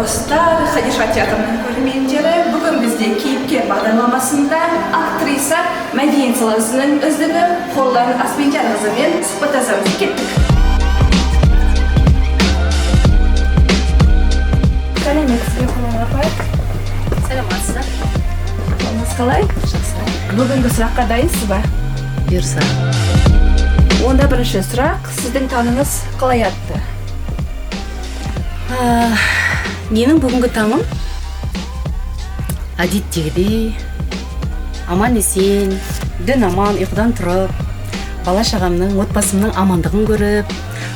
Достар, Хадиша театрының көрермендері, бүгін бізде «Кейіпкер» бағдарламасында актриса, мәдениет саласының үздігі Қорлан Аспендиярқызымен сұхбаттасамыз. Кеттік. Сәлеметсіз бе, Қорлан апай? Саламатсыздар. Қалыңыз қалай? Жақсы. Бүгінгі сұраққа дайынсыз ба? Бұйырса. Онда бірінші сұрақ: сіздің таңыңыз қалай атты? Менің бүгінгі таңым әдеттегідей аман есен, дін аман ұйқыдан тұрып, бала шағамның, отбасымның амандығын көріп,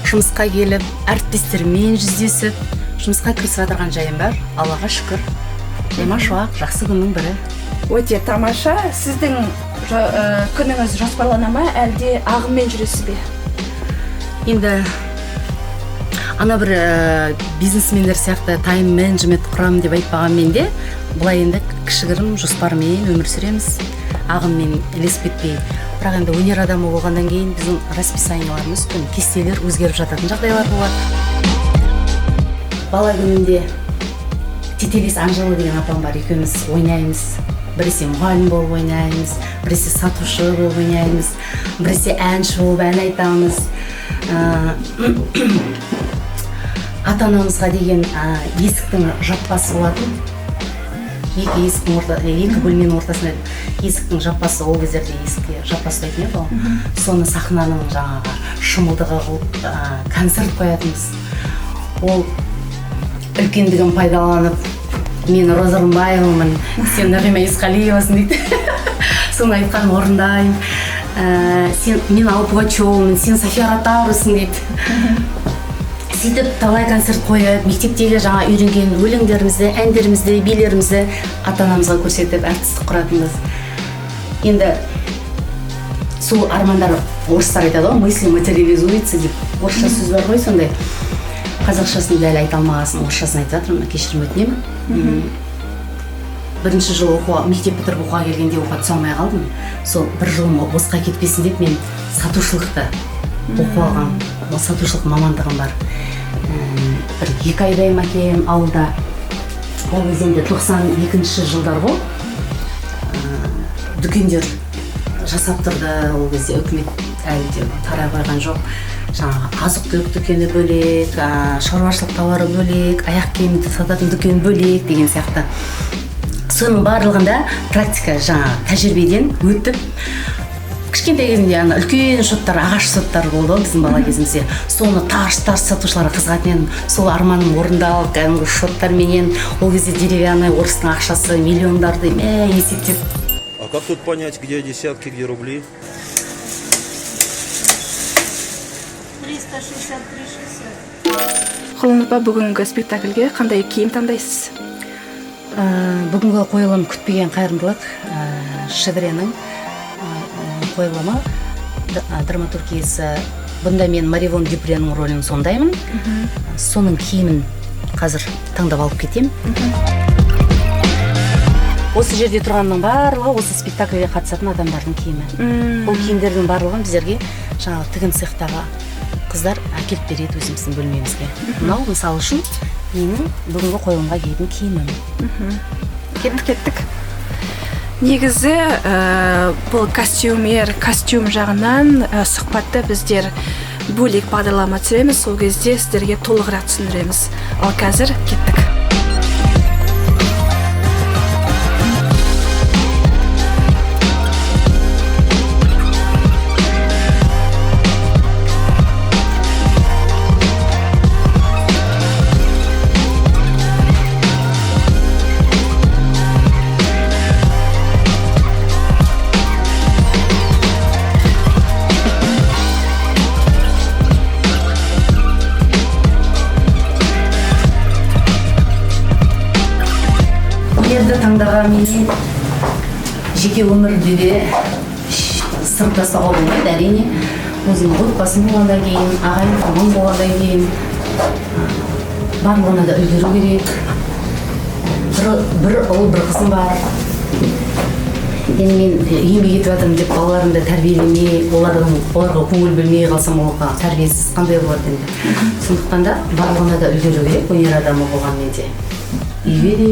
жұмысқа келіп, әріптестеріммен жүздесіп, жұмысқа кірісіп жатырған жайым бар. Аллаға шүкір, жайма шуақ жақсы күннің бірі. Өте тамаша. Сіздің күніңіз жоспарлана ма, әлде ағыммен жүресіз бе? Енді ана бір бизнесмендер сияқты тайм менеджмент құрамын деп айтпағанмен де, былай енді кішігірім жоспармен өмір сүреміз, ағыммен ілесіп кетпей. Бірақ енді өнер адамы болғаннан кейін біздің расписанияларымыз, күн кестелер өзгеріп жататын жағдайлар болады. Бала күнімде тетелес Анжела деген апам бар, екеуміз ойнаймыз. Біресе мұғалім болып ойнаймыз, біресе сатушы болып ойнаймыз, біресе әнші болып ән айтамыз. Ата анамызға деген есіктің жаппасы болатын. Екі есіктің орта, екі бөлменің ортасында есіктің жаппасы. Ол кездерде есікке жаппа ұстайтын еді ғой. Соны сахнаның жаңағы шымылдығы қылып, концерт қоятынбыз. Ол үлкендігін пайдаланып, «Мен Роза Рымбаевамын, сен Нағима Есқалиевасың», – дейді. Соны айтқанын орындаймын. Сен, «Мен Алла Пугачевамын, сен София Ротарусың», – дейді. Сөйтіп талай концерт қойып, мектептегі жаңа үйренген өлеңдерімізді, әндерімізді, билерімізді ата анамызға көрсетіп, әртістік құратынбыз. Енді сол армандар, орыстар айтады ғой, «мысли материализуются» деп, орысша сөз бар ғой сондай. Қазақшасын дәл айта алмағасын, орысшасын айтып жатырмын, кешірім өтінемін. Бірінші жыл оқуға, мектеп бітіріп оқуға келгенде оқуға түсе алмай қалдым. Сол бір жылым босқа кетпесін деп, мен сатушылықты оқып алғанмын. Ол сатушылық мамандығым бар. Бір 2 айдай ма екен ауылда. Ол кезде енді 92-жылдар ғой. Дүкендер жасап тұрды ол кезде, үкімет әлі де тарай қойған жоқ. Жаңағы азық түлік дүкені бөлек, шаруашылық тауары бөлек, аяқ киімді сататын дүкен бөлек деген сияқты. Соның барлығында практика, жаңағы тәжірибеден өтіп, кішкентай кезімде ана үлкен шоттар, ағаш шоттар болды ғой біздің бала кезімізде. Соны тарс тарс сатушыларға қызығатын едім. Сол арманым орындалып, кәдімгі шоттарменен, ол кезде деревянный орыстың ақшасы, миллиондарды мә есептеп. А как тут понять, где десятки, где рубли? 363,60. Қорлан апа, бүгінгі спектакльге қандай киім таңдайсыз? Бүгінгі қойылым «Күтпеген қайырымдылық», Шедренің қойылымы, драматургиясы. Бұнда мен Маривон Дюпренің рөлін сомдаймын. Соның киімін қазір таңдап алып кетемін. Осы жерде тұрғанның барлығы осы спектакльге қатысатын адамдардың киімі. Бұл киімдердің барлығын біздерге жаңағы тігін цехтағы қыздар әкеліп береді өзіміздің бөлмемізге. Мынау, мысалы үшін, менің бүгінгі қойылымға киетін киімім. Кеттік, кеттік. Негізі бұл костюмер, костюм жағынан сұхбатты біздер бөлек бағдарлама түсіреміз. Сол кезде сіздерге толығырақ түсіндіреміз. Ал қазір кеттік. Өнерді таңдағанменен жеке өмірде де сырып тастауға болмайды, әрине. Өзімнің отбасым болғаннан кейін, ағайын туғаным болғаннан кейін, барлығына да үлгеру керек. Бір ұл, бір қызым бар. Енді мен еңбек етіп жатырмын деп балаларымды тәрбиелемей, оларға көңіл бөлмей қалсам, ол тәрбиесіз қандай болады енді? Сондықтан да барлығына да үлгеру керек өнер адамы болғанмен де. Үйге де,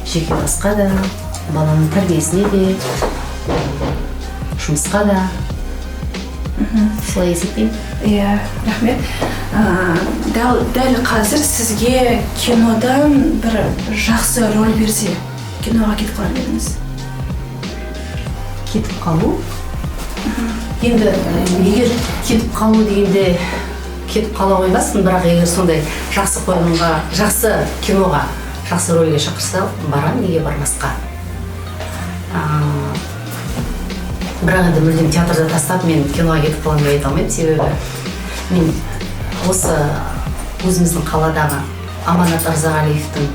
жеке басқа да, баланың тәрбиесіне де, жұмысқа да. Солай есептеймін. Иә, рахмет. Дәл қазір сізге кинодан бір жақсы роль берсе, киноға кетіп қалар ма едіңіз? Кетіп қалу енді, егер кетіп қалу дегенде, кетіп қала қоймаспын, бірақ егер сондай жақсы қойылымға, жақсы киноға, жақсы рөлге шақырса, барамын, неге бармасқа. Бірақ енді мүлдем театрды тастап, мен киноға кетіп қаламын деп айта алмаймын, себебі мен осы өзіміздің қаладағы Аманат Ырзағалиевтің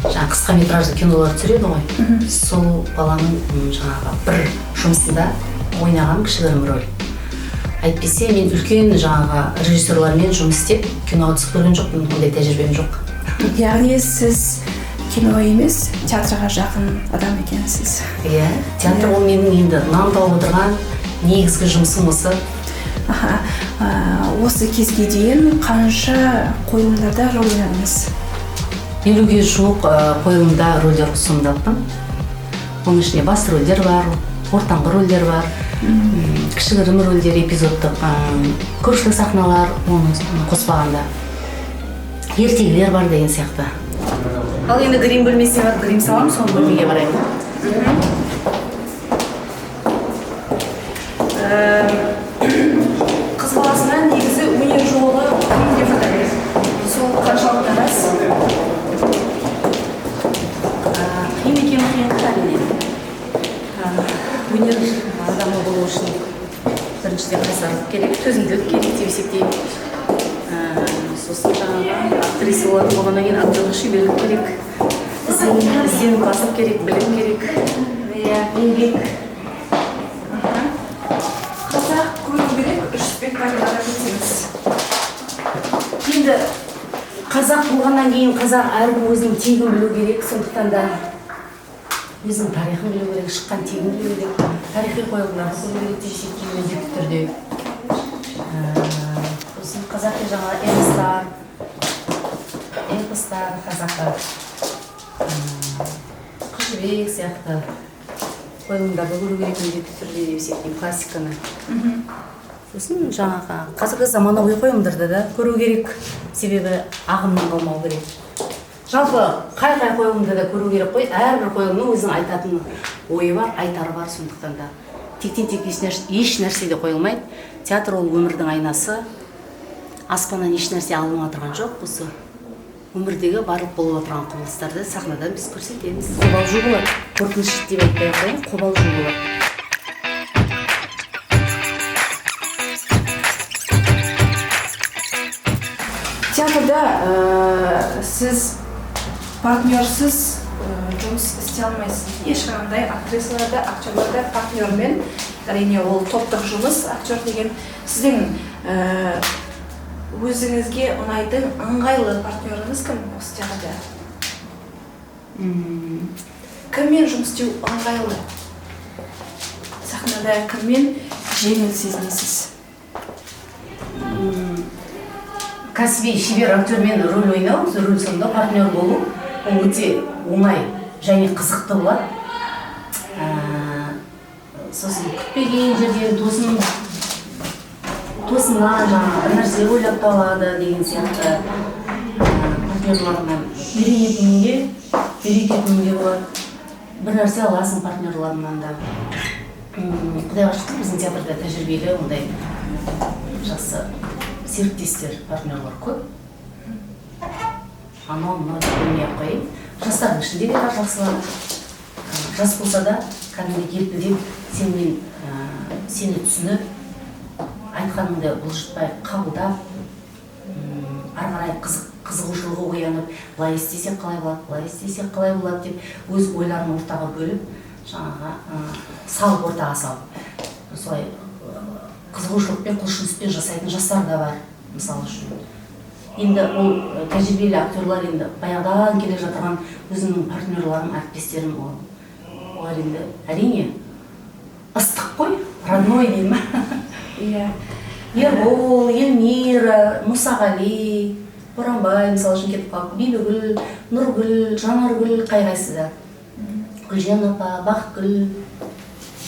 жаңағы қысқа метражды кинолар түсіреді ғой, сол баланың жаңағы бір жұмысында ойнаған кішігірім роль. Әйтпесе мен үлкен жаңағы режиссерлармен жұмыс істеп, киноға түсіп көрген жоқпын, ондай тәжірибем жоқ. Яғни сіз кино емес, театрға жақын адам екенсіз. Иә, театр ол менің енді нан тауып отырған негізгі жұмысым осы. Аха. Осы кезге дейін қанша қойылымдарда рөл ойнадыңыз? 50-ге жуық қойылымда рөлдер сомдаппын. Оның ішінде басты рөлдер бар, ортаңғы рөлдер бар, кішігірім рөлдер, эпизодтық, көпшілік сахналар, оны қоспағанда ертегілер бар деген сияқты. Ал енді грим бөлмесіне барып, грим саламын, сол бөлмеге барайын. Қыз баласына негізі өнер жолы қиын деп жатады, сол қаншалықты рас? Қиын екені қиын, әрине. Өнер адамы болу үшін біріншіден қайсарлық керек, төзімділік керек деп есептеймін. Сосын жаңағы актриса болатын болғаннан кейін актерлық шеберлік керек, ізденімпаздық керек, білім керек, еңбек. Қазақ көру керек үш спектакль атап кетсеңіз. Енді қазақ болғаннан кейін, қазақ әркім өзінің тегін білу керек, сондықтан да өзінің тарихын білу керек, шыққан тегін білу керек, тарихи қойылымдарды көру керек деп есептеймін міндетті түрде. Сосын қазақи жаңағы эпостар, қазақы Қыз Жібек сияқты қойылымдарды көру керек міндетті түрде деп есептеймін, классиканы. Сосын жаңағы қазіргі заманауи қойылымдарды да көру керек, себебі ағымнан қалмау керек. Жалпы қай қай қойылымды да көру керек қой, әрбір қойылымның өзінің айтатын ойы бар, айтары бар, сондықтан да тектен тек еш нәрсе де қойылмайды. Театр ол өмірдің айнасы, аспаннан еш нәрсе алынып отырған жоқ, осы өмірдегі барлық болып отырған құбылыстарды сахнадан біз көрсетеміз. Қобалжу болады, қорқыныш деп айтпай ақ қояйын, қобалжу болады. Театрда сіз партнерсіз жұмыс істей алмайсыз. Ешқандай актрисаларда, актерларда партнермен, әрине, ол топтық жұмыс, актер деген. Сіздің өзіңізге ұнайтын ыңғайлы партнеріңіз кім осы театрда? Кіммен жұмыс істеу ыңғайлы? Сахнада кіммен жеңіл сезінесіз? Кәсіби шебер актермен рөл ойнау, рөл сомдау, партнер болу ол өте оңай және қызықты болады. Сосын күтпеген жерден тосыннан жаңағы бір нәрсе ойлап табады деген сияқты. Партнерларынан үйренетінге болады. Бір нәрсе аласың партнерларынан да. Құдайға шүкір, біздің театрда тәжірибелі ондай жақсы серіктестер, партнерлар көп. Анау мынау деп бөлмей ақ қояйын. Жастардың ішінде де бар жақсылар. Жас болса да кәдімгідей елпілдеп сенімен, сені түсініп, айтқаныңды бұлжытпай қабылдап, ары қарай қызығушылығы оянып, былай істесек қалай болады, былай істесек қалай болады деп өз ойларын ортаға бөліп, жаңағы, салып, ортаға салып, солай қызығушылықпен, құлшыныспен жасайтын жастар да бар, мысалы үшін. Енді ол тәжірибелі актерлар, енді баяғыдан келе жатырған өзімнің партнерларым, әріптестерім, олар енді әрине ыстық қой, родной деймін ма? Ербол, Эльмира, Мұсағали, Боранбай, мысалы үшін, кетіп қалды, Бибігүл, Нұргүл, Жанаргүл, қай қайсысы да, Гүлжан апа, Бақытгүл,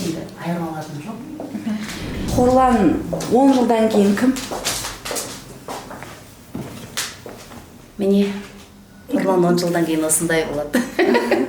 енді айырып алатыным жоқ. Қорлан 10 жылдан кейін кім? Міне, Нұрлан 10 жылдан кейін осындай болады.